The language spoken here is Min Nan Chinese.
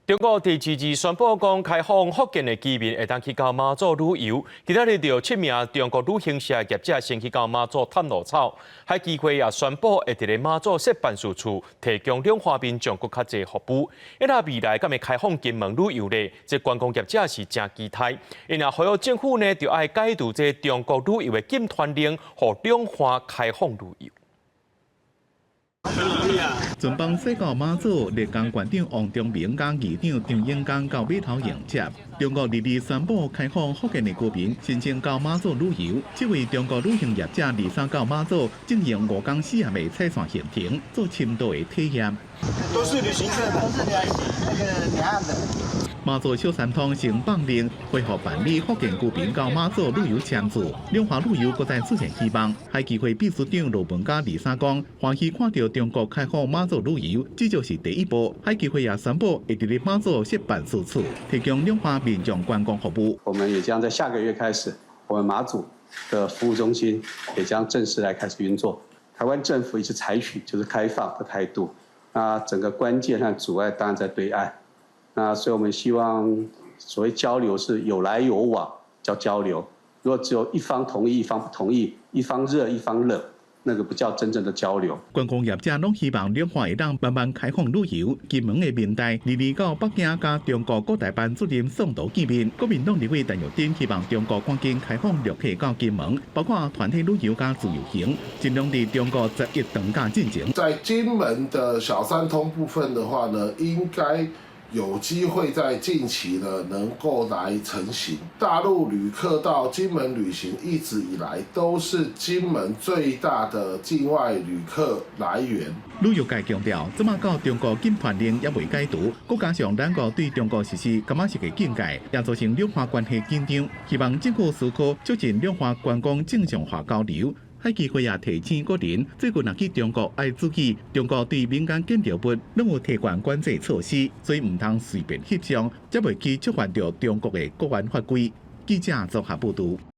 中國佇二二宣布講開放福建的居民會當去到馬祖旅遊，今仔日就七名中國旅行社業者先去到馬祖探路草，海基會也宣布會佇咧馬祖設辦事處，提供兩岸民眾閣較濟服務。啊若未來敢會開放金門旅遊咧？這觀光業者是誠期待，𪜶也呼籲政府呢，著愛解除這中國旅遊的禁團令，予兩岸開放旅遊。船幫駛到馬祖，麗江縣長王忠明佮議長張英剛到碼頭迎接。中國二二宣布開放福建的居民申請到馬祖旅遊，這位中國旅行業者二三到馬祖進行五工四暗的踩線行程，做深度的體驗。都是旅行社，都是那個兩岸的。馬祖小三通先放令恢復辦理福建居民到馬祖旅遊簽注，兩岸旅遊閣再出現希望。海基會秘書長盧文嘉二三講，歡喜看著中國開放馬祖旅遊，這就是第一步。海基會也宣布會佇咧馬祖設辦事處，提供兩岸民眾觀光服務。我們也將在下個月開始，我們馬祖的服務中心也將正式來開始運作。台灣政府一直採取就是開放的態度，那整個關鍵和阻礙當然在對岸。那所以我們希望所謂交流是有來有往，叫交流。如果只有一方同意，一方不同意，一方熱一方冷，那個不叫真正的交流。觀光業者攏希望兩岸會當慢慢開放旅遊。金門的民代二二到北京佮中國國台辦主任宋濤見面，國民黨立委陳玉珍希望中國趕緊開放陸客到金門，包括團體旅遊佮自由行，盡量佇中國十一長假進前。在金門的小三通部分的話呢，應該有機會在近期呢能夠來成行。大陸旅客到金門旅行一直以來都是金門最大的境外旅客來源。旅遊界強調，這馬到中國禁團令猶未解除，閣加上兩國對中國實施感覺是個警戒，也造成兩岸關係緊張。希望政府思考促進兩岸觀光正常化交流。海基會也提醒國人，最近若去中國愛注意，中國對民間建築物攏有提懸管制措施，所以毋通隨便翕相，才袂去觸犯著中國的國安法規。記者綜合報導。